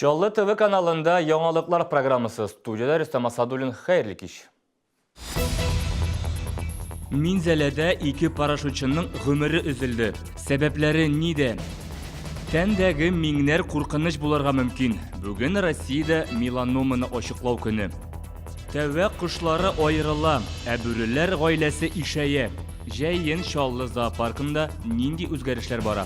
Чаллы ТВ каналында яңалыклар программасы. Студиядә Рөстәм Асадуллин. Хәерле кич. Минзәләдә ике парашютчының гомере өзелде. Сәбәпләре нидә? Тәндәге миңнәр куркыныч булырга мөмкин. Бүген Россиядә меланоманы ачыклау көне. Тәвә кошлары аерыла, ә бүреләр гаиләсе ишәя. Җәен Чаллы зоопаркында нинди үзгәрешләр бара?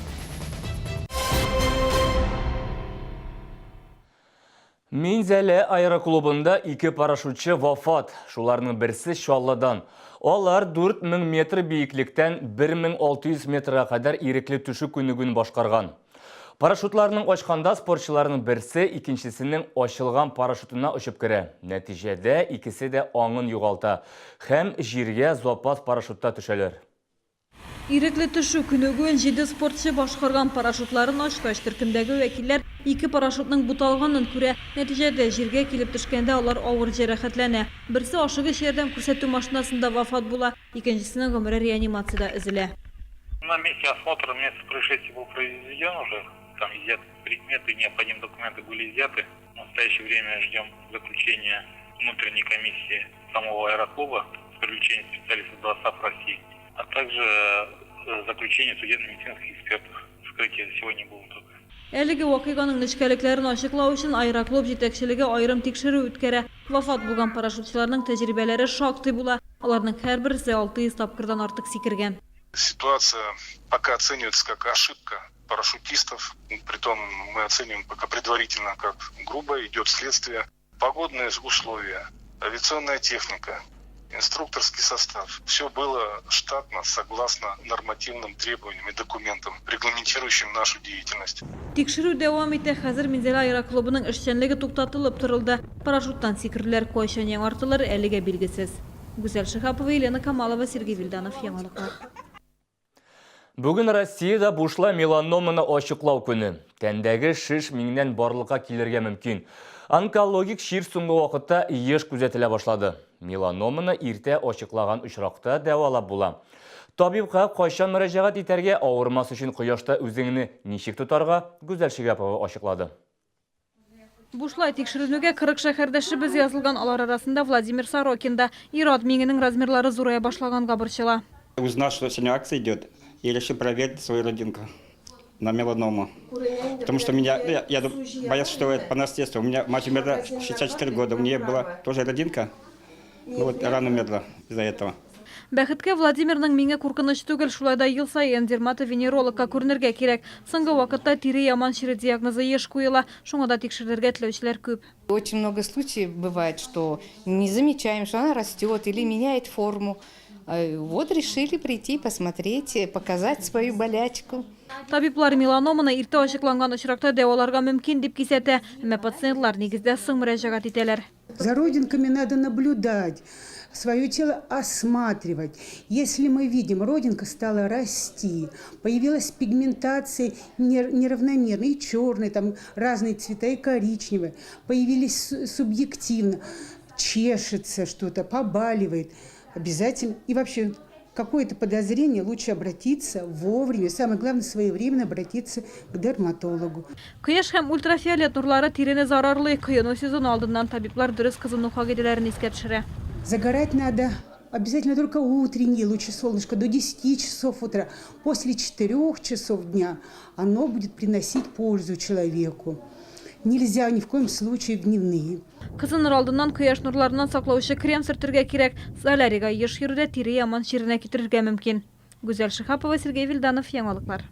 Минзәлә аэроклубында ике парашютчы вафат. Шуларның берсе Чаллыдан. Алар 4000 метр биеклектән 1600 метрга кадәр ирекле төшү күнегүен башкарган. Парашютларның ачканда спортчыларның берсе икенчесенең ачылган парашютына очып керә. Нәтиҗәдә икесе дә аңын югалта һәм җиргә запас парашютта төшәләр. Ирекле төшү күнегүен җиде спортчы башкарган. Парашютларын ачкач, төркемдәге вәкилләр ике парашютның буталганын күрә. Нәтиҗәдә, җиргә килеп төшкәндә алар авыр җәрәхәтләнә. Берсе ашыгыч ярдәм күрсәтү машинасында вафат була, икенчесенең гомере реанимациядә өзелә. На месте осмотра место происшествия был произведен уже, там изъяты предметы, необходимые документы были изъяты. В настоящее время ждем заключения внутренней комиссии самого аэроклуба с привлечением специалистов ДОСААФ России, а также э, заключение судебно-медицинских экспертов. Вскрытие сегодня было только. Әлеге вакыйганың нечкәлекләрен ачыклау өчен аэроклуб җитәкчелеге аерым тикшерү үткәрә. Вафат булган парашютчыларның тәҗрибәләре шактый була, аларның һәрберсе 600 тапкырдан артык сикергән. Ситуация пока оценивается как ошибка парашютистов, притом мы оцениваем пока предварительно как грубо, идет следствие. Погодные условия, авиационная техника, инструкторский состав. Все было штатно, согласно нормативным требованиям и документам, регламентирующим нашу деятельность. Тикшерү дәвам итә. Хәзер Минзәлә аэроклубының эшчәнлеге туктатылып торылды. Парашюттан сикерүләр кайчан яңартылыр, әлегә билгесез. Гүзәл Шиһапова, Елена Камалова, Сергей Вильданов, Яңалыклар. Бүген Россиядә бушлай меланоманы ачыклау көне. Тәндәге шеш миңнән барлыкка килергә мөмкин. Онкологик чир соңгы вакытта еш күзәтелә башлады. Меланоманы иртә ачыклаган очракта дәвалап була. Табибка кайчан мөрәҗәгать итәргә, авырмас өчен кояшта үзеңне ничек тотарга, Гүзәл Шигапова ачыклады. Бушлай тикшеренүгә 40 шәһәрдәшебез язылган, алар арасында Владимир Сорокин да. Ир-ат миңенең размерлары зурая башлаганга борчыла. Узнал, что сегодня акция идет, и решил проверить свою родинку на меланому. Потому что меня, я, я боялся, что это по наследству. У меня мать умерла в 64 года, у нее была тоже родинка, ну вот рано умерла из-за этого. Бәхеткә, Владимирның миңе куркыныч түгел, шулай да ел саен дерматовенерологка күренергә кирәк. Соңгы вакытта тире яман чире диагнозы еш куела, шуңа да тикшерергә теләүчеләр күп. Очень много случаев бывает, что не замечаем, что она растет или меняет форму. Вот решили прийти, посмотреть, показать свою болячку. Табиблар меланоманы иртә ачыкланган очракта дәваларга мөмкин дип кисәтә, әмма пациентлар нигездә соң мөрәҗәгать итәләр. За родинками надо наблюдать, свое тело осматривать. Если мы видим, родинка стала расти, появилась пигментация неравномерная, и черная, там разные цвета, и коричневые, появились субъективно, чешется что-то, побаливает, обязательно. И вообще какое-то подозрение, лучше обратиться вовремя, самое главное, своевременно обратиться к дерматологу. Кояш һәм ультрафиолет нурлары тирене зарарлый. Коену сезоны алдыннан табиблар дөрес кызыну кагыйдәләрен искә төшерә. Загорать надо обязательно только утренние лучи солнышка до 10 часов утра. После 4 часов дня оно будет приносить пользу человеку. Нельзя ни в коем случае в дневные. Кызыныр алдыннан кояш нурларыннан саклаучы крем сөртергә кирәк. Солярийга еш йөрү дә тире яман чиренә китерергә мөмкин. Гүзәл Шиһапова, Сергей Вильданов, Яңалыклар.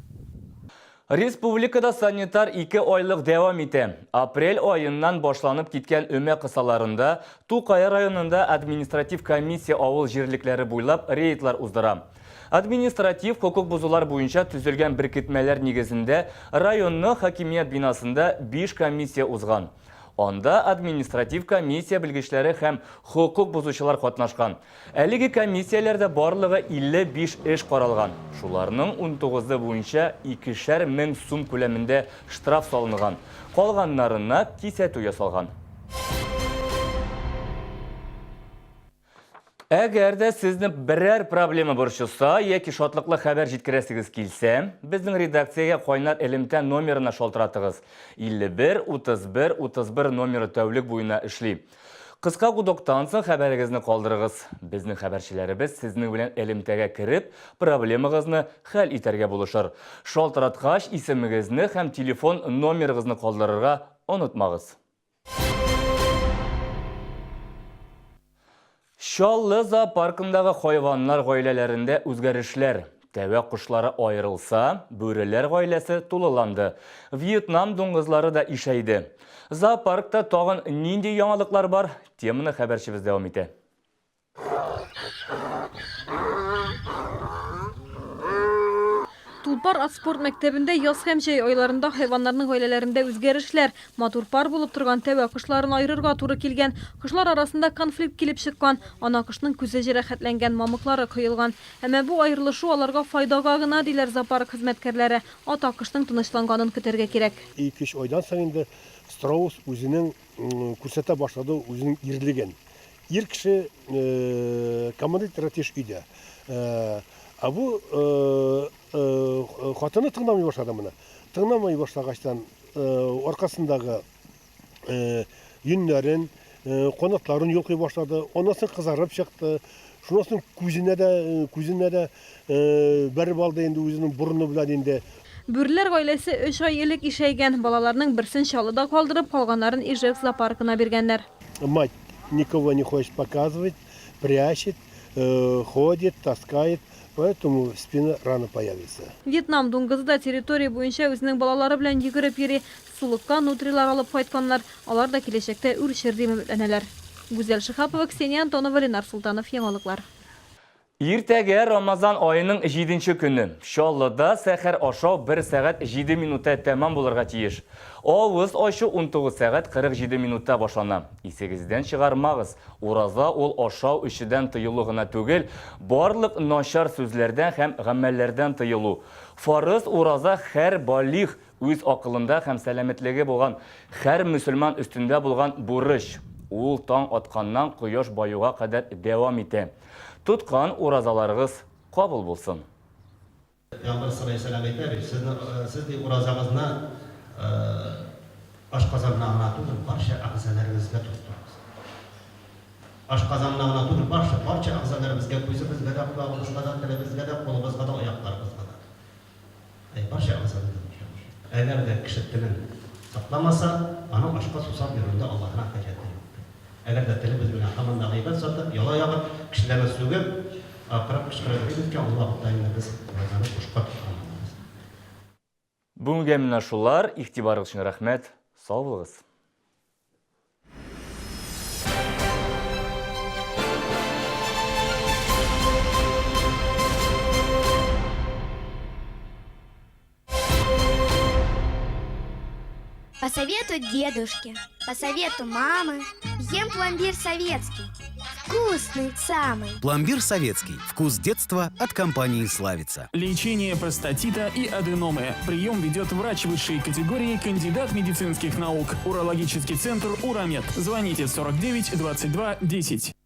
Республикада санитар ике айлык дәвам итә. Апрель аеннан башланып киткән өмә кысаларында Тукай районында административ комиссия авыл җирлекләре буйлап рейдлар уздыра. Административ хокук бозулар буенча төзелгән беркетмәләр нигезендә районның хакимият бинасында биш комиссия узган. Анда административ комиссия белгечләре һәм хокук бозучылар катнашкан. Әлеге комиссияләрдә барлыгы 55 эш каралган. Шуларның унтугызы буенча икешәр мең сум күләмендә штраф салынган, калганнарына кисәтү ясалган. Әгәр дә сезне берәр проблема борчыса яки шатлыклы хәбәр җиткерәсегез килсә, безнең редакциягә кайнар элемтә номерына шалтыратыгыз. 51 31 31 номеры тәүлек буена эшли. Кыска гудоктан соң хәбәрегезне калдырыгыз. Безнең хәбәрчеләребез сезнең белән элемтәгә кереп, проблемагызны хәл итәргә булышыр. Шалтыраткач, исемегезне һәм телефон номерыгызны калдырырга онытмагыз. Чаллы зоопаркындагы хайваннар гаиләләрендә үзгәрешләр. Тәвә кошлары аерылса, бүреләр гаиләсе тулыланды. Вьетнам дуңгызлары да ишәйде. Зоопаркта тагын нинди яңалыклар бар? Теманы хәбәрчебез дәвам итә. Тулпар ат спорт мәктәбендә яз һәм җәй айларында хайваннарның гаиләләрендә үзгәрешләр. Матур пар булып торган тәвә кошларын аерырга туры килгән. Кошлар арасында конфликт килеп чыккан. Ана кошның күзе җәрәхәтләнгән, мамыклары коелган. Әмма бу аерылышу аларга файдага гына, диләр зоопарк хезмәткәрләре. Ата кошның тынычланганын көтәргә кирәк. Ике-өч айдан соң инде страус үзенең күрсәтә башлады үзенең ирлеген. Ир кеше команда итәргә тиеш өйдә. Ә бу хатыны тыңламый башлады моны. Тыңламый башлагачтан аркасындагы йөннәрен, канатларын йолкый башлады. Аннан соң кызарып чыкты. Шуннан соң күзенә дә, күзенә дә бәреп алды инде үзенең борыны белән инде. Бүреләр гаиләсе өч ай элек ишәйгән. Балаларның берсен Чаллыда калдырып, калганнарын Ижевск зоопаркына биргәннәр. Мать никого не хочет показывать, прячет, ходит, таскает, поэтому спина рано появится. Вьетнам дуңгызы да территория буенча үзенең балалары белән йөгереп йөри. Сулыкка нутрилар алып кайтканнар. Алар да киләчәктә үрчер дип өметләнәләр. Гүзәл Шиһапова, Ксения Антонова, Ленар Солтанов, Яңалыклар. Иртәгә Рамазан аеның җиденче көне. Чаллыда сәхәр ашау бер сәгать җиде минутта тәмам булырга тиеш. Авыз ачу 19 сәгать 47 минутта башлана. Исегездән чыгармагыз, ураза ул ашау-эчүдән тыелу гына түгел, барлык начар сүзләрдән һәм гамәлләрдән тыелу. Фарыз ураза һәр балигъ, үз акылында һәм сәламәтлеге булган һәр мөселман өстендә булган бурыч. Ул таң атканнан кояш баюга кадәр дәвам итә. Тоткан уразаларыгыз кабул булсын! Пәйгамбәр саллаллаһу галәйһи ва сәлләм әйтә бит, сезне, сез ди уразагызны ашказанына гына түгел, барча әгъзаләрегезгә тоттырыгыз. Ашказанына гына түгел, барча, барча әгъзаләребезгә, күзебезгә дә, колагыбызга да, телебезгә дә, кулыбызга да, аякларыбызга да. Әй, барча әгъзаны да тотабыз. Әгәр дә кеше телен сакламаса, аның ашка сусап йөрүендә Аллаһының хаҗәте юктыр. Әгәр дә телебез белән һаман да гайбәт сатып, яла ягып, кешеләрне сүгеп, акырып, кычкырып йөрибез икән, ул вакытта инде без уразаны бушка тоткан булабыз. Бүгенгә менә шулар, игътибарыгыз өчен рәхмәт, сау булыгыз! По совету дедушки, по совету мамы, ем пломбир советский. Вкусный самый. Пломбир советский. Вкус детства от компании «Славица». Лечение простатита и аденомы. Прием ведет врач высшей категории, кандидат медицинских наук. Урологический центр «Урамед». Звоните 49 22 10.